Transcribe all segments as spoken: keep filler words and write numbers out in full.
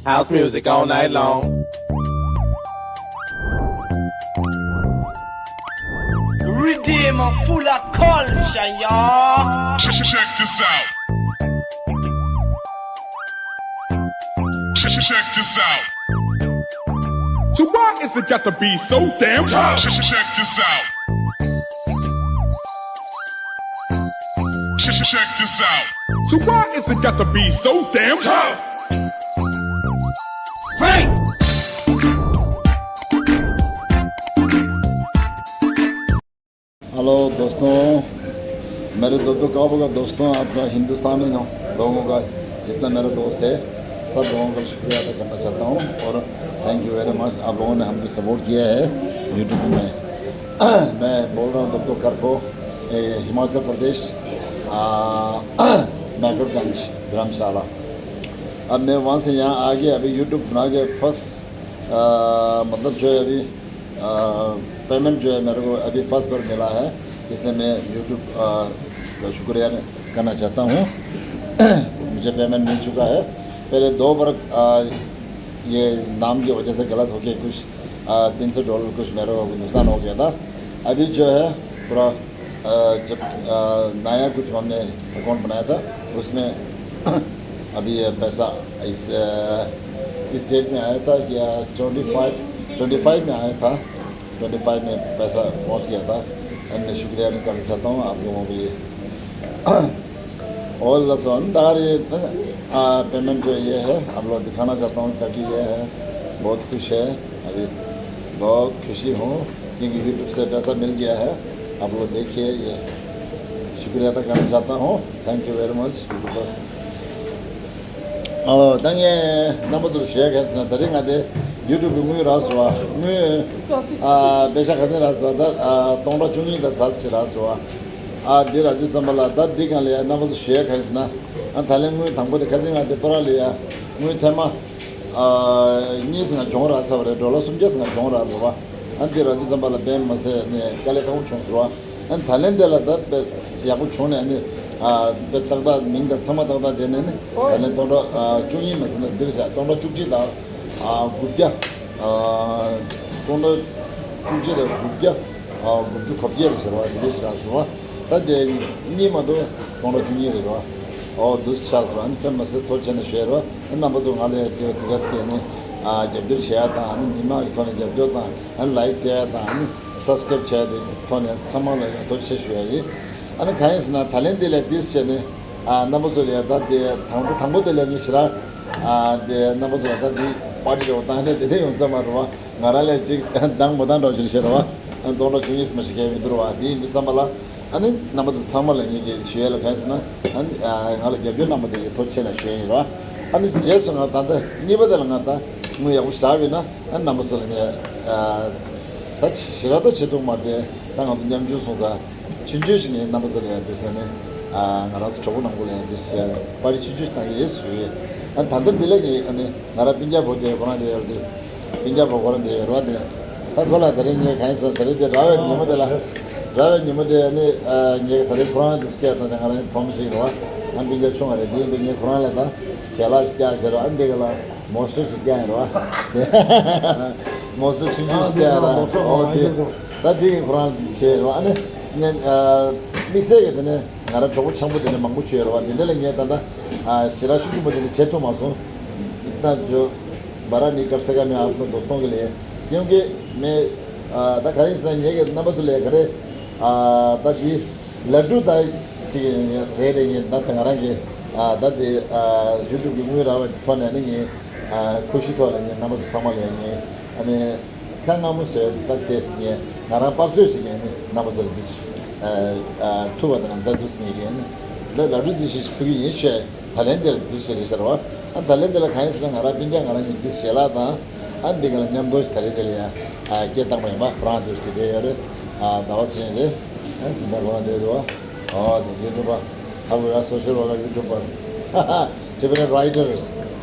House music all night long. Redeem full of culture, y'all. Check this out. Check, check, check this out. So why is it got to be so damn tough? Check, check, check this out. Check, check, check this out. So why is it got to be so damn tough? Frank! Hello दोस्तों, मेरे दोस्तों कहाँ होगा दोस्तों, आप हिंदुस्तान में लोगों का जितना मेरा दोस्त है, सब लोगों का शुक्रिया अदा करना चाहता हूँ और थैंक यू वेरी मच। आप लोगों ने हमको सपोर्ट किया है यूट्यूब में। मैं बोल रहा हूँ दोस्तों करको, ए, हिमाचल प्रदेश, आ, मैकलोडगंज धर्मशाला। अब मैं वहाँ से यहाँ आके अभी यूट्यूब बना के फर्स्ट, मतलब जो है अभी पेमेंट जो है मेरे को अभी फर्स्ट बार मिला है, इसलिए मैं यूट्यूब का शुक्रिया करना चाहता हूँ। मुझे पेमेंट मिल चुका है। पहले दो बार आ, ये नाम की वजह से गलत होके कुछ तीन सौ डॉलर कुछ मेरे को नुकसान हो गया था। अभी जो है पूरा अ, जब अ, नया कुछ हमने अकाउंट बनाया था, उसमें अभी ये पैसा इस अ, इस डेट में आया था, या ट्वेंटी फ़ाइव, ट्वेंटी फ़ाइव में आया था। ट्वेंटी फ़ाइव में पैसा पहुंच गया था। एंड मैं शुक्रिया भी करना चाहता हूँ आप लोगों के लिए। और लसन दार ये पेमेंट जो ये है, आप लोग दिखाना चाहता हूँ ताकि ये है, बहुत खुश है अभी, बहुत खुशी हूँ क्योंकि यूट्यूब से पैसा मिल गया है। आप लोग देखिए, ये शुक्रिया अदा करना चाहता हूँ। Thank you very much, YouTuber. ཨོ་ད་ངས་རྣམ་པ་ཚོར་ཞུ་ཡ་ག་རེ་ཟེར་ན། ད་རིང་ང་དེ་ཡུ་ཊུབ་གི་དངུལ་རག་སོང་བ། དངུལ་ཨ་པེ་ཤ་ག་ཚོད་རག་སོང་། ད་ཨ་སྟོང་ཕྲག་བཅུ་གཉིས་དང་ཙམ་ཞིག་རག་སོང་བ། ཨ་འདི་རག་དུས་ཙམ་པ་ལ་ད་འདི་སྒང་ལ་ཡ་རྣམ་པ་ཚོར་ཞུ་ཡ་ག་རེ་ཟེར་ན། ཨ་ད་ལན་དངུལ་དང་པོ་དེ་ཁ་སང་ང་དེ་པ་ར་ལ་ཡ་དངུལ་ཐེངས་མ་ཨ་གཉིས་ང་གྱོང་རག་ཚར་བ་རེད། ཌོ་ལར་སུམ་བརྒྱ་ང་གྱོང་རག་རེད་བ། ཨ་འདི་རག་དུས་ཙམ་པ་ལ་དཔེ་མ་ཟད་ནས་དཀའ་ལས་ཁག་པོ་བྱུང་སོང་བ། ཨ་ནི་ད་ལན་དེ་ལ་ད་དཔེ་ཡག་པོ་བྱུང་ནས་ཨ་ནི་ཨ་དཔེ་ཏག་ཏག་མིང་དང་ཚང་མ་ཏག་ཏག་བསྡད་ནས་ནི་ད་ལན་སྟོང་ཕྲག་ཨ་བཅུ་གཉིས་མ་ཟིན་ན་འདིར་བཞག་སྟོང་ཕྲག་བཅུ་གཅིག་དང་ཨ་དགུ་བརྒྱ། ཨ་སྟོང་ཕྲག་བཅུ་གཅིག་དང་དགུ་བརྒྱ། ཨ་དགུ་བཅུ་གོ་བརྒྱད་རེད་ཟེར་བ་འདི་འདྲ་ཞིག་རག་སོང་བ། ད་དེ་གཉིས་མ་གཏོགས་སྟོང་ཕྲག་བཅུ་གཉིས་རེད་བ། ཨོ་འདུག་ཆགས་སོང་བ། ཨ་ནི་དཔེ་མ་ཟད་ཐུགས་རྗེ་ཆེ་ནས་ཞུ་ཡ་རེད་བ། ཨ་རྣམ་པ་ཚོ་ང་ལ་དེ་དེ་ག་ཟེར་ནས་ཨ་རྒྱབ་སྐྱོར་བྱེད་ཡ་དང་། ཨ་ནི་མི་མང་གི་ཐོག་ནས་རྒྱབ་སྐྱོར་དང་། ཨ་ནི་ལའིག་སྤྲད་ཡ་དང་། ཨ་ནི་སབ་སི་ཀེབ་བྱས་ཏེ་ཐོག་ནས་ཚང་མ་ལ་ཡང་ཐུགས་རྗེ་ཆེ་ཞུ་ཡ་ཡིན། ཨ་ནི་གང་ཡིན་ཟེར་ན་ད་ལན་འདི་ལས་ཏིས་བྱས་ནས་ཨ་རྣམ་པ་ཚོ་ལ་ཡ་ད་དེ་དང་པོ་དང་པོ་དེ་ལས་ངས་ཞེ་དྲག་ཨ་དེ་རྣམ་པ་ཚོ་ལ་ད་དེ་པར་ཊི་རེ་བ་བཏང་ནས་དེ་འདྲ་ཡོང་ས་མ་རེད་བ། ང་རང་ལས་ཅིག་འདང་མ་བཏང་འགྲོ་ཞིག་བྱས་རེད་བ། ཨ་སྟོང་ཕྲག་བཅུ་གཉིས་མ་ཞིག་གས་མི་འདུག་རེད་བ། དེ་ཡིན་དུས་ཙམ་པ་ལ་ཨ་ནི་རྣམ་པ་ཚོ་ཚང་མ་ལ་ངས་ཀྱི་ཞུ་ཡ་ལ་གང་ཡིན་ཟེར་ན། ཨ་ནི་ང་ལ་རྒྱབ་སྐྱོར་གནང་བ་དེ་ཡི་ཐུགས་རྗེ་ཆེ་ལ་ཞུ་ཡ་ཡིན་རེད་བ། ཨ་ནི་རྗེས་སུ་ང་ད་ལྟ་གཉིས་པ་དེ་ལ་ང་ད་དངུལ་ཡག་པོ་བཞག་པ་ཡིན་ན། ཨ་རྣམ་པ་ཚོ་ལ་ངས་ཨ་ད་ཞེ་དྲག་ད་བྱེད་ཐུབ་མ་རེད། ད་ང་ཚོ་ཉམ་ཆུང་སོང་ཙང་ཆུང་ཆུང་ཞིག་ངས་རྣམ་པ་ཚོ་ལ་ཡང་འདི་ཟེར་ནས། ཨ་ང་རང་ཚོ་གྲོགས་པོ་ནང་ཁུལ་ལ་ཡང་འདི་ཟེར་པར་ཊི་ཆུང་ཆུང་ཞིག་བཏང་གི་ཡོད་ཟེར་ཞུ་གི་ཡོད། ཨ་ད་ལྟ་འདི་ལ་ངས་ཨ་ནི་ང་རང་སྤུན་ཀྱག་བུ་དེ་ཁོ་རང་དེ་ཡོད་རེད། སྤུན་ཀྱག་བུ་ཁོ་རང་དེ་ཡོད་རེད་བ། དེ་ད་ཁོ་ལ་ད་རེས་ངས་གང་ཡིན་ཟེར་ན། ད་རེས་དེ་ར་བའི་ཉིན་མོ་དེ་ལ། ར་བའི་ཉིན་མོ་དེ་ཨ་ནི་ཨ་ངས་ད་རེས་ཁོ་རང་དེ་སྐད་བཏང་ཙང་ང་རང་ཡང་ཕོམ་ཞིག་རེད་བ། ཨ་སྤུན་ཀྱག་ཆུང་བ་རེད། དེ་ཡིན་དུས་ངས་ཁོ་རང་ལ་ད་ཞལ་ལག་ཞིག་བཀྱག་ཟེར་ར། ཨ་འདི་ག་ལ། མོན་སི་ཊར་ཅིག་བཀྱག་ཡིན་རོ། མོན་སི་ཊར་ཆུང་ཆུང་ཞིག་བཀྱག་ཡིན་རོ། ཨོ་དེ། ད་དེ་གི་ཁོ་རང་བྱས་རོ། ཨ་ནི་ངས་ཨ་དམིགས་བསལ་གྱི་དེ་ནས་ང་རང་གྲོགས་པོ་ཆེན་པོ་དེ་འདྲ་མང་པོ་བྱས་ཡོད་རོ། དེ་འདྲ་ལ་ངས་ད་ལྟ་ཨ་ཞེ་དྲག་ཤུགས་ཆེན་པོ་དེ་འདྲ་བྱེད་ཐུབ་མ་སོང་། इतना जो बड़ा नहीं कर सका मैं आप लोग दोस्तों के लिए, क्योंकि मैं ཨ་ད་ག་རེ་ཡིན་ཟེར་ན། ངས་ཀྱི་རྣམ་པ་ཚོ་ལ་ག་རེ་ཨ་ད་དེ། ལ་ཌུ་ད་ཅིག་རེད་རེད། ངས་ད་ད་ང་རང་གི་ཨ་ད་དེ་ཨ་ཡུ་ཊུབ་གི་དངུལ་རག་པ་དེ་ཐོག་ནས་ནི་ངས་ཨ་ཁུ་ཤི་ཐོག་ལ་ངས་རྣམ་པ་ཚོ་ཚང་མ་ལ་ངས་ཨ་ནི་ཁ་སྔ་མོ་བཟོས་ད་དེ་ངས་ང་རང་པགས་ཚོད་ཅིག་ངས་ནི་རྣམ་པ་ཚོ་ལ་འདི་ཨ་ཨ་ཐུབ་པ་དང་ལམ་སང་འདུག་ངས་ངས་ནི་ད་ལ་ཌུ་ཅིག་ཞིག་ཕུལ་གི་ཡིན་ཞུས། ད་ལན་འདི་ལ་འདུག་ཟེར་རེད་ཤར་བ། ཨ་ད་ལན་འདི་ལ་གང་ཡིན་ཟེར་ན། ང་རང་སྤུན་ཀྱག་ང་རང་གཉིས་འདི་ཞལ་ལག་དང་ཨ་འདི་ག་ལ་མཉམ་དུ་ཞིག་ད་རེས་འདི་ལ་ཡང་ཨ་སྐད་བཏང་པ་ཡིན་པ། ཁོ་རང་འདི་ཟེར་བསྡད་ཡོད་རེད། ཨ་ཟླ་བ་ཚེ་རིང་རེད། ཨ་ཟིན་ད་ཁོ་རང་འདི་འདུག་བ། ཨོ་དེ་ཡུ་ཊུབ་པ་ཧ་གོ་ཡ། སོ་ཤལ་ཝར་ཀར་ཡུ་ཊུབ་པ། ཊི་བི་རའི་ཊར།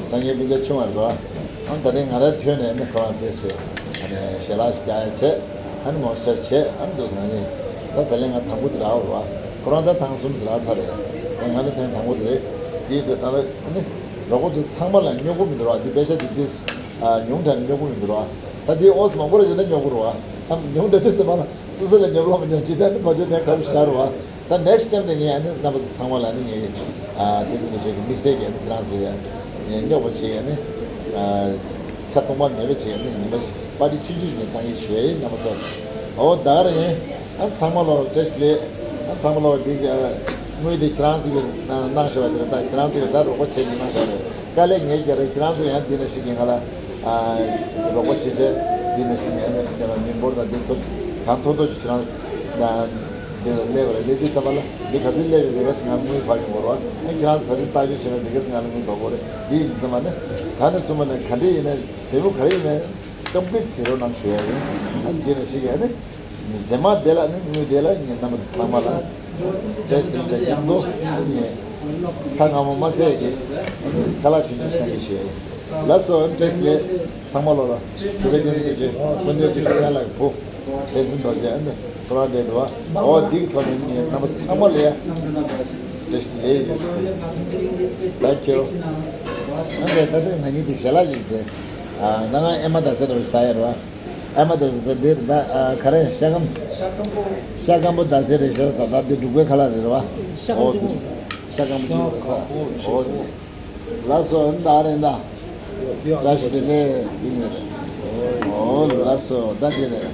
ད་ངའི་སྤུན་ཀྱག་ཆུང་བ་རེད་བ། ཨ་ད་རེས་ང་རང་ཐོན་ནས་ནི་ཁོ་རང་འདི་ཟེར། ཨ་ནི་ཞལ་ལག་ཞིག་རྒྱག་ཡ་བྱས། ཨ་ནི་མོན་སི་ཊར་བྱས། ཨ་ནི་འདུག་ང་གཉིས་ད་ད་ལན་ང་དང་པོ་དེ་རག་རེད་བ། ཁོ་རང་ད་ཐེངས་གསུམ་ཟིན་རག་ཚར་རེད། ང་ནི་ཐེངས་དང་པོ་དེ་རེད། དེའི་དུས་ད་ལ་ཨ་ནི། རོགས་པ་ཚོ་ཚང་མ་ལ་སྨྱོ་གུ་མི་འདུག་ར། འདི་པེ་ཤ་འདི་ཏིས་ཉུང་དྲགས་ནས་སྨྱོ་གུ་མི་འདུག་ར། ད་འདི་ཨོས་མང་པོ་རེ་བྱས་ན་སྨྱོ་གུ་རེད་བ། ད་ཉུང་དྲགས་དུས་ཙམ་པ་ལ་སོ་སོ་ལ་ཉོབ་ལོག་མི་ཉོ་ཅི་ད་ནི་མ་བྱོས་ནས་ག་རུ་ཤར་བ། ད་next time་དེ་ངས་ཨ་ནི་རྣམ་པ་ཚོ་ཚང་མ་ལ་ཨ་ནི་ངས་ཨ་བསྟན་འཛིན་རྡོ་རྗེ་གི་དམིགས་བསལ་གྱི་ཨ་ནི་ཁྱེད་རང་ཚོ་ཡ་ངས་སྨྱོ་པ་བྱེད་ཨ་ནི་ཨ་ཁ་སྟོང་པ་མེད་པ་བྱེད་ཨ་ནི་ཉི་མ་ཞིག་པར་ཊི་ཆུང་ཆུང་ཞིག་ངས་བཏང་གི་ཞུ་ཡ་ཡིན་རྣམ་པ་ཚོ། འོ་ད་ག་རང་ཡིན། ཨ་ཚང་མ་ལོ་བཀྲ་ཤིས་བདེ་ལེགས། ཨ་ཚང་མ་ལོ་འདི་ག་དངུལ་དེ་ཁྱེད་རང་ཚོ་གི་གནང་བཞག་པ་དེ་རེད། ད་ཁྱེད་རང་ཚོ་གི་ད་རོགས་པ་བྱས་ནས་གནང་བཞག་རེད། དཀའ་ལས་ངས་རྒྱག་རེད། ཁྱེད་རང་ཚོ་ཡང་འདི་ན་ཞིག་གི་ང་ལ་ཨ་རོགས་པ་བྱེད་བྱས་འདི་ན་ཞིག་ངས་ནས་དེ་ལ་མི་འབོར་དང་འདི་ཐོབ་གང་ཐོབ་ཐོབ་ཅིག་ཁྱེད་རང་ཚོ་ད་འདི་ལ་སླེབས་པ་རེད། སླེབས་དུས་ཙམ་པ་ལ་འདི་ག་ཚོད་སླེབས་རེད། འདི་ག་ཞིག་ང་ལ་དངུལ་ཕར་ཡོང་དགོས་རེད་བ། ཨ་ཁྱེད་རང་ཚོ་ག་ཚོད་ལྟ་སྐྱོང་བྱས་ན་འདི་ག་ཞིག་ང་ལ་དངུལ་འབབ་དགོས་རེད། འདི་ཡིན་ཙམ་པ་ནི་ད་ནས་བཟུང་བ་ནས་ག་འདྲ་ཡིན་ན་ཟེར་བོ་ག་རེ་ཡིན་ན་ཀམ་པི་ལིཊ་བྱེད་རོགས་གནང་ཞུ་ཡ་ཡིན། ཨ་འདི་ན་ཞིག་ཡ་ནི། རྗེས་མ་དེ་ལ་ནི་དངུལ་དེ་ལ་ངས་རྣམ་པ་ཚོ་ཚང་མ་ལ་བཀྲ་ཤིས་བདེ་ལེགས་མཉམ་དུ་ངས་ཁ་སྔ་མོ་མ་ཚད་ཀྱི་ཁ་ལག་ཆུང་ཆུང་ཞིག་གཏང་གི་ཞུ་ཡ་ཡིན། ལགས་སོ། བཀྲ་ཤིས་བདེ་ལེགས་ཚང་མ་ལོ་ལ་ཐུགས་རྗེ་བཀའ་དྲིན་ཆེ། དཀོན་མཆོག་གི་ཤུགས་ཡ་ལ་བུ་བསྟན་འཛིན་རྡོ་རྗེ་ཨ་ནི་ཐོ་རངས་བསྡད་འདུག་བ། འོ་འདི་གི་ཐོག་ནས་ངས་རྣམ་པ་ཚོ་ཚང་མ་ལ་ཡ་བཀྲ་ཤིས་བདེ་ལེགས་ཡོད་ཟེར། ད་ཁྱེད་རང་ད་ལྟ་ང་གཉིས་དེ་ཞལ་ལག་ཅིག་དེ་ང་ང་ཨེ་མ་ད་ཟེར་རོ་ཟ་ཡ་རོ། ཨ་མ་ད་ཟེར་འདིར་ད་ག་རེ་ཤ་སྐམ། ཤ་སྐམ་པོ་ད་ཟེར་རེད་ཤ་ཟ་ད་འདི་འབྲུག་པའི་ཁ་ལག་རེད་ར་བ། ཨོ་འདི་ཤ་སྐམ་པོ་ཅིག་རེད་ས། ཨོ་འདི་ལགས་སོ། ཨ་ནི་ད་རེད་ད། བཀྲ་ཤིས་བདེ་ལེགས་འདི་ངེད་རེད། ཨོ་ལགས་སོ། ད་འདི་རེད།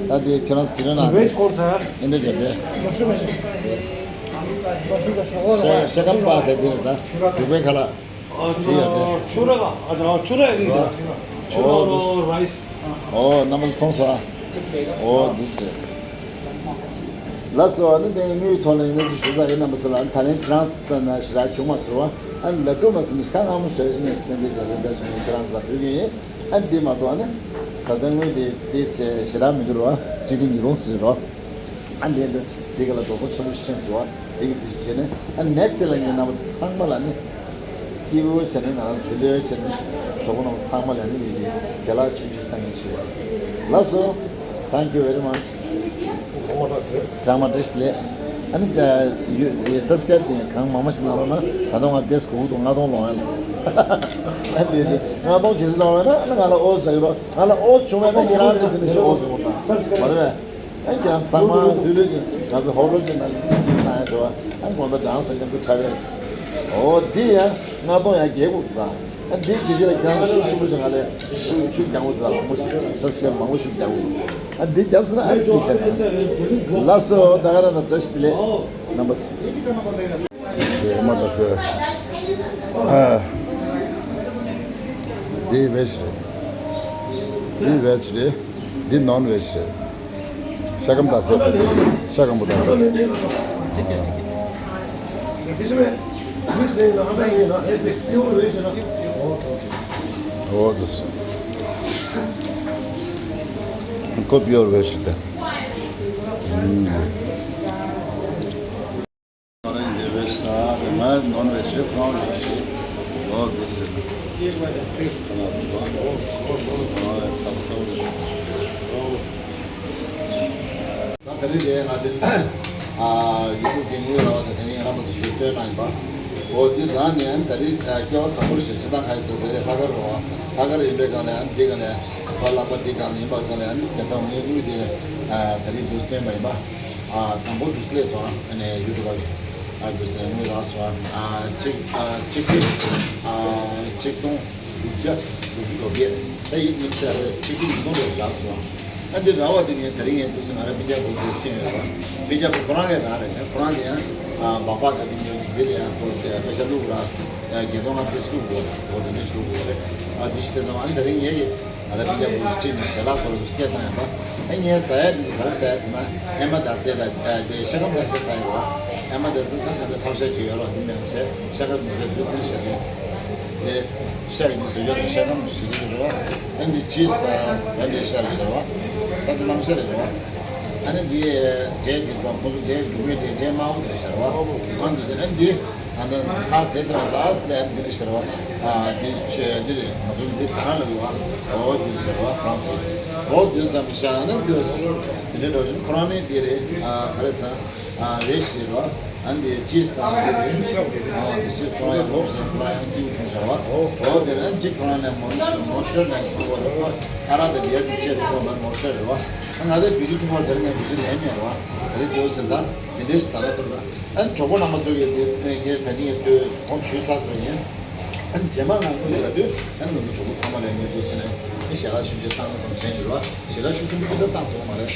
ད་འདི་ཁྱེད་རང་ཟི་རེད་ན་རེད། ཨེ་འདྲ་བྱས་ཏེ། ཤ་ཤ་སྐམ་པ་ཟེར་འདི་རེད་ད། འབྲུག་པའི་ཁ་ལག་ཨ་དེ་ཡོད་དེ། ཆུ་ར་ག་ཨ་ཆུ་ར་ཡོད་གི་ཆུ་ར་ཆུ་ར་ལོ་རའི་སི། ཨོ་རྣམ་པ་ཚོ་མཐོང་སོང་ཨ། ཨོ་འདི་ཟེར། ལགས་སོ། ཨ་ནི་དེ་དངུལ་ཐོག་ལ་ཡིན་ན་ཅིག་ཞུ་ས་ཡིན། རྣམ་པ་ཚོ་ལ་ཨ་ནི་ད་ལན་ཁྱེད་རང་ཚོ་ལྟ་ན་ཞེ་དྲག་བྱུང་མ་སོང་བ། ཨ་ནི་ལ་སྤྲོ་མ་ཟིན་ནི་ཁ་སྔ་མོ་བཟོས་ཟིན་ནས་ཏན་ཏན་རྒྱ་ཆེ་ད་ཞིག་ནས་ཁྱེད་རང་ཚོ་ལ་ཕུལ་གི་ཡིན། ཨ་ནི་འདི་མ་གཏོགས་ཨ་ནི་ད་ལྟ་དངུལ་དེ་དེ་ཞེ་དྲག་མི་འདུག་རོ། གཅིག་རིང་ཉིས་རུང་ཟེར་རོ། ཨ་འདི་འདི་འདི་ག་ལ་རྡོག་རྡོག་ཆེན་པོ་ཞིག་ཕྱིན་སོང་བ། འདི་གི་རྩིས་ཞིག་བྱས་ནས་ཨ་next་day་ལ་ངས་རྣམ་པ་ཚོ་ཚང་མ་ལ་ནི་སྐྱིད་པོ་བྱས་ནས་ང་རང་ཚོ་ལྷོད་ལྷོད་བྱས་ནས་གྲོགས་པོ་རྣམ་པ་ཚང་མ་ལ་ནི་ངས་ཀྱི་ཞལ་ལག་ཆུང་ཆུང་ཞིག་བཏང་ངེས་ཞུ་བ། ལགས་སོ། Thank you very much། ཚང་མ་བཀྲ་ཤིས་བདེ་ལེགས། ཨ་ནི་ཡུ་ཡི་subscribe་དེ་གང་མང་མང་ཞིག་གནང་རོགས་གནང་། ད་དུང་ང་ལྟས་གོ་གི་འདུག་ལྔ་སྟོང་ལོངས་ཡ་ལ། ཨ་དེ་ལྔ་སྟོང་ཇི་སྲིད་ལོངས་ཡ་ན་ཨ་ནི་ང་ལ་ཨོ་ཟ་གི་རོགས། ང་ལ་ཨོ་བྱུང་བས་ན་ཁྱེད་རང་ཚོ་འདི་ནས་ཤོག་ཨོ་བྱུང་བ་དང་མ་རེད་པས། ཨ་ཁྱེད་རང་ཚང་མ་ལྷོད་ལྷོད་ཅིག་ང་ཚོ་ཧོབ་རོབ་ཅིག་ན་ཅིག་ན་ཡ་ཞོ་བ། ཨ་དགོང་དག་གྲངས་སུ་མཉམ་དུ་འཁྲབ་ཡ་ཞིག་ཨོ་འདི་ཡང་ལྔ་སྟོང་ཡང་རྒྱལ་དགོས་འདུག་ཨ་འདི་དེ་རྗེས་ལ་ཁྱེད་རང་ཚོ་ཤུགས་ཆེན་པོ་ཅིག་ང་ལ་ཤུགས་ཤུགས་རྒྱག་དགོས་འདུག་མང་པོ་ཞིག་subscribe་མང་པོ་ཞིག་རྒྱག་དགོས་འདུག་ཨ་འདི་རྒྱབ་ཟེར་ན་ཨ་འགྲིག་ཤག་ལགས་སོ། ད་ག་རང་ན་བཀྲ་ཤིས་བདེ་ལེགས་རྣམ་པ་ཚོ། དེ་མ་ད་ཟེར། ཨ། འདི་veg་རེད། འདི་veg་རེད། འདི་non-veg་རེད། ཤ་སྐམ་ད་ཟེར་ཟེར། ཤ་སྐམ་པོ་ད་ཟེར། འོ་དུ་སུ། ཁོ་pure veg་རེད་ད། ཨུམ། ང་རང་འདི་veg་ད་རེད། ང་non-veg་རེད། ཁོ་རང་veg་རེད། ཨོ་འདི་ཟེར། ཚ་ལ་འདུག་ཨ། ཨོ་ཚ་ཚ་བོ་རེད། ད་ད་རེས་དེ་ང་དེ་ཨ་ཡུ་ཊུབ་གི་དངུལ་རག་པ་དེ་དེ་ནས་ང་རང་མ་ཚོ་ཞིག་སྟོན་གནང་ཡིན་པ། ཨོ་འདི་རང་ནས་ད་རེས་སྐལ་བ་བཟང་པོ་ཞིག་ཕྱི་ནང་ཁ་ཡི་སོ་དེ་ལྷག་དཀར་རེད་པ། ལྷག་དཀར་ཡིན་པའི་སྒང་ལ་ཨ་འདི་སྒང་ལ་གཟའ་ལྷག་པ་འདི་སྒང་ལ་ཡིན་པ་སྒང་ལ་ཨ་འདི་དང་ངའི་དངུལ་དེ་ད་རེས་འདུག་སྟོན་པ་ཡིན་པ། ཨ་དང་པོ་འདུག་སླེབས་སོང་། ཨ་ནས་ཡུ་ཊུབ་པ་ཨ་འདུག་སེ་དངུལ་རག་སོང་། ཨ་གཅིག་ཨ་གཅིག་གཅིག་ཨ་ཆིག་སྟོང་དྲུག་བརྒྱ་དྲུག་ཅུ་དོན་བརྒྱད། ད་ཡིན་མིན་ཟེར་ཆིག་སྟོང་ཉིས་སྟོང་རེ་རག་སོང་། ཨ་འདི་རག་པ་དེ་ངས་དེ་རིང་ངས་འདུག་སེ་ང་རང་སྤུན་ཀྱག་བུ་དེ་ཕྱིན་ཡོད་པ། སྤུན་ཀྱག་བུ་ཁོ་རང་ལས་རག་རེད། ཁོ་རང་གི་ཡང་ཨ་སྦག་སྦག་ག་དེ་ཉོས་འདི་ལས་ཡང་ཁོ་དེ་པེ་ཤ་བླུགས་ར་བརྒྱད་སྟོང་ལྔ་བརྒྱ་བླུགས་དགོས་རེད། ཁོ་དེ་འདྲ་ཞིག་བླུགས་དགོས་རེད། ཨ་འདི་ཞིག་དེ་ཙམ་ཨ་ནི་དེ་རིང་ངས་ཀྱི། ང་རང་སྤུན་ཀྱག་བུ་གཅིག་ནས་ཞལ་ལག་ཐོག་ལ་སྐད་བཏང་ཡོད་པ། ཨ་ངས་ཟ་ཡ་འདི་ཚོ་ག་རེ་ཟ་ཡ་ཟེར་ན་ཨེ་མ་ད་ཟེར་ལ་དེ་ཤ་སྐམ་ད་ཟེར་ཟ་ཡོད་པ། ཨེ་མ་ད་ཟེར་ད་ག་ཚོད་ཕབ་ཤ་བྱེད་ཡོད་རོགས་འདི་མེད་ཟེར་ཤ་སྐམ་ད་ཟེར་འདི་འདི་ཟེར་ཏེ། དེ་ཤ་གི་འདི་བཟོ་ཡོད་རེད། ཤ་སྐམ་ཞིག་རེད་རེད་བ། ཨ་འདི་ཅིས་ད་ཨ་འདི་ཤ་རེད་ཟེར་བ། ད་འདི་ལམ་ཤ་རེད་རེད་བ། ཨ་ནི་འདི་འབྲས་འདི་དང་ཁོ་ཚོ་འབྲས་འབྲུག་མའི་འབྲས་འབྲས་དམར་པོ་དེ་རེད་ཟེར་བ། ཨ་འདི་ཟེར་ཨ་འདི། ད་ནི་ཁ་ཟས་དང་ལ་སི་ལ་འདི་རེད་ཟེར་བ། ཨ་འདི་ཆོས་འདི་རེད། ང་ཚོ་འདི་ད་ལ་ཡོད་བ། འོ་འདི་རེད་ཟེར་བ་ཁོང་ཚོས། འོ་འདི་ཙམ་བཞག་ན་འདི་འདི་འདྲ་འགྲོ་བཞིན་ཁོ་རང་ནི་འདི་རེད། ཨ་ག་རེ་ཟ། ཨ་རེད་ཟེར་བ། ཨ་འདི་ཅིས་དང་འདི་རེད། ཨ་འདི་ཅིས་ཚོང་ཡ་ལོབས་ཟེར་ལ་ཡང་ཅིའུ་ཆུང་བྱ་བ། འོ་དེ་རང་ཅིག་ཁོ་རང་ནས་མོན་མོན་སྟོད་ནས་ཁོ་རེད་པ། ཨ་ར་དེ་ལེར་དེ་ཆེད་དུ་ཁོ་ལ་མོན་སྟོད་རེད་པ། ང་དེ་བི་ཇི་ཐུ་མོ་དེར་ངས་བི་ཇི་ལེན་མེད་རེད་པ། དེ་རེད་དེ་འོ་ཟེར་ད་དེ་འདྲས་ཟ་ལ་ཟེར་ད། ཨ་ནི་གྲོགས་པོ་རྣམ་པ་ཚོ་གིས་དེ་ངས་ད་ནི་ངས་ལྟོས་གོང་ཞུས་ཚར་སོང་ཡིན། ཨ་ནི་རྗེས་མ་ང་དངོས་དེ་ལ་ལྟོས། ཨ་ནི་ང་ཚོ་གྲོགས་པོ་ཚང་མ་ལ་ངས་ལྟོས་ཟེར་ནས་ཨ་ཞལ་ལག་ཆུང་ཆུང་བཏང་ན་བསམ་དྲན་ཡོད་རེད་པ། ཞལ་ལག་ཤུགས་ཆེན་པོ་ཅིག་ད་བཏང་ཐུབ་མ་རེད།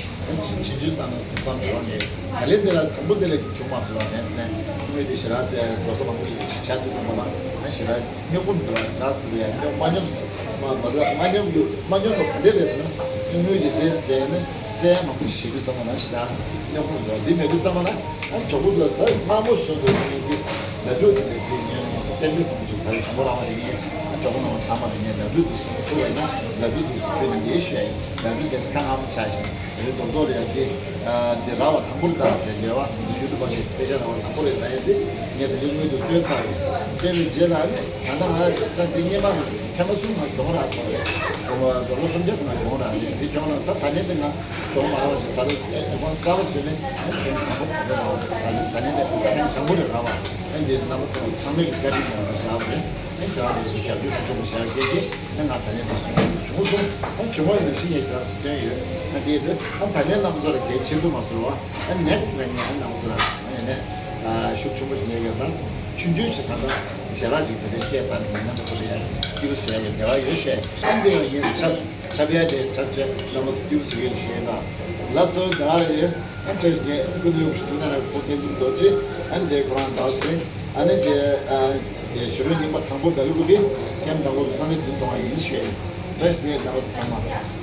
ཆུང་ཆུང་བཏང་ན་བསམ་བྱུང་བ་ངས། ད་ལན་འདི་ལ་དང་པོ་འདི་ལ་བྱུང་མ་སོང་བ་ངས་ཟེར་ནས་དངོས་དེ་ཞེ་དྲག་ཟེར་ཡ་འགྲོ་ས་མང་པོ་ཞིག་ཆགས་དུས་ཙམ་པ་ལ་ཨ་ཞེ་དྲག་རྙོག་པོ་འདུག་ལ་རག་ཟེར་ཡ་རྙོག་མ་སྙོམས་སུ་མ་མ་མ་སྙོམས་རྒྱུ་མ་སྙོམས་པ་ག་འདྲས་རེད་ཟེར་ན། དངོས་དེ་དེ་བྱས་ནས་སྤྲད་མང་པོ་ཞིག་བྱེད་དུས་ཙམ་པ་ལ་ཞེ་དྲག་རྙོག་པོ་འདུག་འདི་མེད་དུས་ཙམ་པ་ལ་ཨ་གྲོགས་པོ་འདུག་ད་དམར་མོ་བཟོ་འདུག་ངས་འདི་ལ་འགྲོ་དེ་ལས་དེ་ངས་གཏན་འབེབས་བཟང་པོ་ཞིག་ད་དང་པོ་རང་བ་དེ་ངས་ཨ་གྲོགས་པོ་རྣམས་ཚང་མ་ལ་ངས་ལ་འགྲོ་དེ་ཞིག་ཐུག་པ་ཡིན་ན་ལ་འགྲོ་དེ་ཞིག་ཕུལ་ན་ངས་ཞུ་ཡ་ཡིན། ལ་འགྲོ་དེ་ཁ་ངར་པོ་ཆགས་ཤིང་། དེ་རྡོག་རྡོག་ལ་ཡང་འདི། ཨ་འདི་ར་བ་དང་པོར་བཏང་ཟེར་བྱས་པ་ང་ཚོ་ཡུ་ཊུབ་པ་གི་དཔེ་ཆ་ར་བ་དང་པོ་རེད། ད་ཡང་འདི་ངས་ད་ལྟ་དངུལ་དུ་བཏོན་ཚར་རེད། བཏོན་པའི་རྗེས་ལ་ནི་ད་ལྟ་ང་ད་འདི་སྔས་མ་ཐེངས་མ་གསུམ་ང་གྱོང་རག་སོང་རེད། གྱོང་རག་ལོ་གསུམ་བརྒྱ་ཙམ་ང་གྱོང་རག་རེད། འདི་གྱོང་རག་ད་ད་ནས་འདི་ང་གྱོང་མ་རག་ཞིག་ད་ལོ་ཨེ་ཨེ་ཁོང་གསར་པ་བཟོས་ནས་ཨེ་ཐེངས་དང་པོ་གོ་རག་ད་ནས་ད་ནས་འདི་ཐེངས་དང་པོ་རེད་ར་བ། ཨེ་འདི་རྣམ་པ་ཚོ་ཚང་མས་ཀྱི་བཀའ་དྲིན་མང་པོ་ཞུ་རག་རེད། ཨེ་ཁྱེད་རང་ཚོ་ཞིག་རྒྱབ་སྐྱོར་ཤུགས་ཆེན་པོ་བྱས་ར་སྐད་ཀྱིས། ཨ་ང་ད་ལན་དུ་སུ་བྱུང་སོང་། ཨ་བྱུང་བ་ཡིན་ན་ཤི་ཡས་ཀྱང་སུ་བསྟན་ཡོད། ཨ་དེ་དུ་ཨ་ད་ལན་རྣམ་པ་ཚོ་ལ་གལ་ཆེ་དུ་མ་ཟུར་བ། ཨ་ནེག་སི་ལ་ཉན་རྣམ་པ་ཚོ་ལ་ཨ་ཡིན་ནས་ཨ་ཤུགས་ཆུང་པོ་ཉན་ཡོད་ན། ཆུང་ཆུང་ཞིག་ད་ལྟ་ཞལ་ལག་ཅིག་དེ་འདྲའི་བཤད་པ་ནི་རྣམ་པ་ཚོ་ལ་ཡང་སྐྱིད་པོ་བཟོ་ཡ་གི་རེ་བ་ཡོད་ཤེས། ཨ་འདི་ཡང་ཡིན་འཁྲབ་འཁྲབ་ཡ་དེ་འཁྲབ་བྱས་རྣམ་པ་ཚོ་སྐྱིད་པོ་བཟོ་ཡོད་ཤེས་ན། ལགས་སོ་ད་རེད། ཨ་བཀྲ་ཤིས་བདེ་ལེགས། སྐུ་མདུན་སློབ་ཞུ་དུ་ན་ར་ཁོ་བསྟན་འཛིན་རྡོ་རྗེ། ཨ་ནི་དེ་ཁོ་རང་ཟླ་སེ། ཨ་ནི་དེ་ཨ་དེ་ཞུ་རོལ་རྙིང་པ་དང་པོ་ད་ལུ་གུ་པི་ཁྱེམ་དང་པོ་གི་ས་གནས་བདུན་གཏོང་བ་ཡིན་ཞུ་ཡ་ཡིན། བཀྲ་ཤིས་བདེ་ལེགས་རྣམ་པ་ཚང་མ།